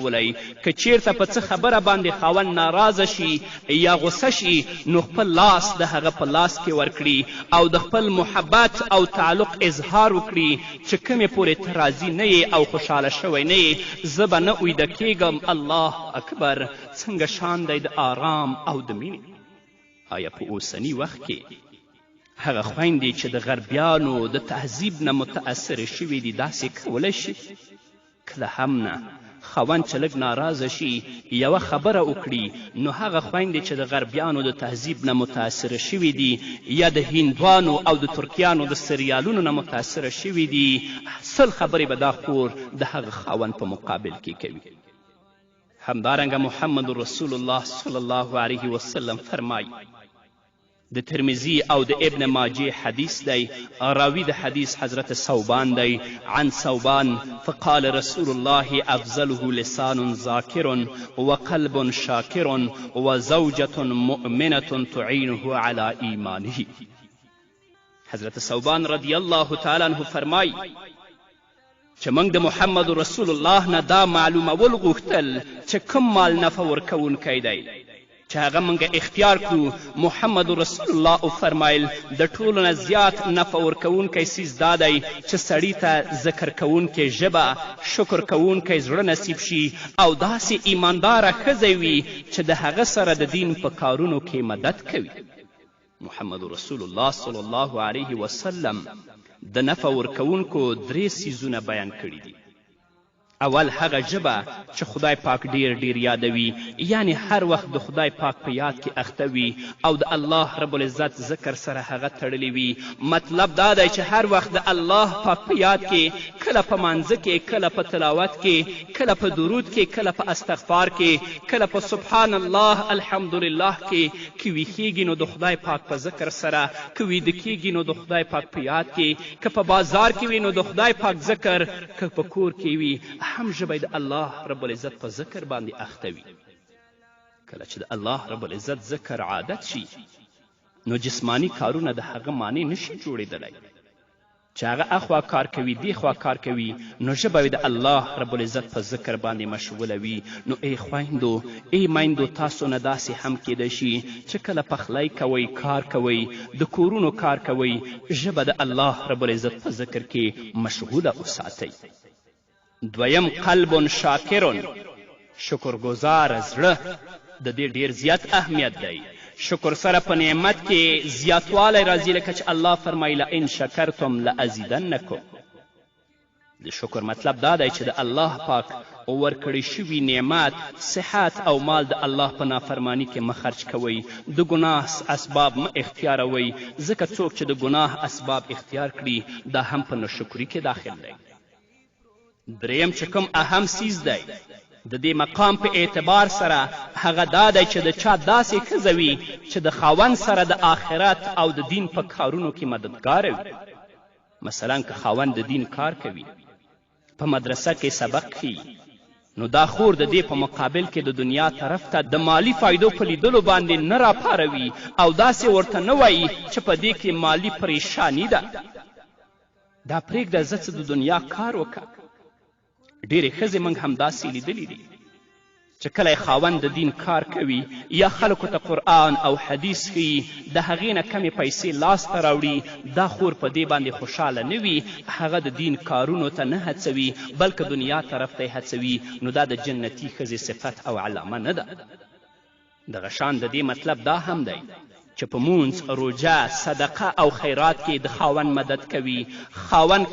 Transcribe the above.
کولی. که چیرته په څه خبره باندې خاوند ناراضه شي یا غوسه شي نو خپل لاس د هغه په لاس کې ورکړي او د خپل محبت او تعلق اظهار وکړي چې کومې پورې ته راضي نه یې او خوشحاله شوی نه یې زه به نه اویده کیږم. الله اکبر، څنګه شان دی د آرام او د مینې. آیا په اوسني وخت کې هغه خویندې چې د غربیانو د تهذیب نه متاثرې شوي دي داسې کولی شي؟ کله هم نه. خاوند چې لږ ناراضه شي، یوه خبره وکړي، نو هغه خویندې چې د غربیانو د تهذیب نه متاثره شوي دي یا د هندوانو او د ترکیانو د سریالونو نه متاثره شوي دي، 100 خبرې به دا خور د هغه خاوند په مقابل کې کوي. همدارنګه محمد رسول الله صلی الله علیه وسلم فرمایي، د ترمذي او د ابن ماجه حدیث دی، راوي د حدیث حضرت ثوبان دی، عن ثوبان فقال رسول الله افضله لسان ذاکر وقلب شاکر وزوجة مؤمنة تعینه علی ایمانه. حضرت ثوبان رضی الله تعالی عنه فرمایي چې موږ د محمد رسول الله نه دا معلومول غوښتل چې کوم مال نفع ورکوونکی دی چې هغه موږ اختیار کړو. محمد رسول الله وفرمایل د ټولو نه زیات نفع ورکوونکی څیز دا دی چې سړي ته ذکر کوونکې ژبه، شکر کوونکی زړه نصیب شي او داسې ایمانداره ښځه وي چې د هغه سره د دین په کارونو کې مدد کوي. محمد رسول الله صلی الله علیه وسلم د نفع ورکوونکو درې څیزونه بیان کړي دي. اول هغه ژبه چې خدای پاک ډیر ډیر یادوي، یعنې هر وخت د خدای پاک په یاد کې اخته وي او د الله رب العزت ذکر سره هغه تړلې وي. مطلب دا دی چې هر وخت د الله پاک په یاد کې، کله په مانځه کې، کله په تلاوت کې، کله په درود کې، کله په استغفار کې، کله په سبحان الله الحمدلله کې که ویښیږي نو د خدای پاک په ذکر سره، که ویده کیږي نو د خدای پاک په یاد کې، که په بازار کې وي نو د خدای پاک ذکر، که په کور کې وي هم ژبه د الله رب العزت په ذکر باندې اخته وي. کله چې د الله رب العزت ذکر عادت شي نو جسماني کارونه د هغه مانع نشي جوړېدلی. چې هغه اخوا کار کوي دیخوا کار کوي نو ژبه یې د الله رب العزت په ذکر باندې مشغوله وي. نو ای خویندو، ای میندو، تاسو نه داسې هم کیدی شي چې کله پخلی کوئ، کار کوئ، د کورونو کار کوئ، ژبه د الله رب العزت په ذکر کې مشغوله وساتئ. دویم قلب شاکر، شکرګزار زړه، د دې ډیر زیات اهمیت دی. شکر سره په نعمت کې زیاتوالی راځي، لکه چې الله فرمایي لئن شکرتم لازیدنکم. د شکر مطلب دا دی چې د الله پاک ورکړی شوي نعمت، صحت او مال د الله په نافرمانی کې مه خرچ کوئ، د ګناه اسباب مه اختیاروئ، ځکه څوک چې د ګناه اسباب اختیار کړي دا هم په ناشکري کې داخل دی. دریم چې کوم اهم څیز دی د دې مقام په اعتبار سره هغه دا دی چې د چا داسې ښځه وي چې د خاوند سره د آخرت او د دین په کارونو کې مددګاره وي. مثلا که خاوند د دین کار کوي، په مدرسه کې سبق ښیي، نو دا خور د دې په مقابل کې د دنیا طرف ته د مالي فایدو په لیدلو باندې نه راپاروي او داسې ورته نه وایي چې په دې کې مالي پریشاني ده. دا پرېږده زه څه د دنیا کار وکړم. ډېرې ښځې موږ همداسې لیدلي دي چې کله یې خاوند د دین کار کوي یا خلکو ته قرآن او حدیث ښیي، د هغې نه کمې پیسې لاسته راوړي، دا خور په دې باندې خوشحاله نه وي، هغه د دین کارونو ته نه هڅوي، بلکه دنیا طرف ته یې هڅوي، نو دا د جنتي ښځې صفت او علامه نه ده. دغه شان د دې مطلب دا هم دی چې په مونځ، روژه، صدقه او خیرات کې د خاوند مدد کوي، خاوند.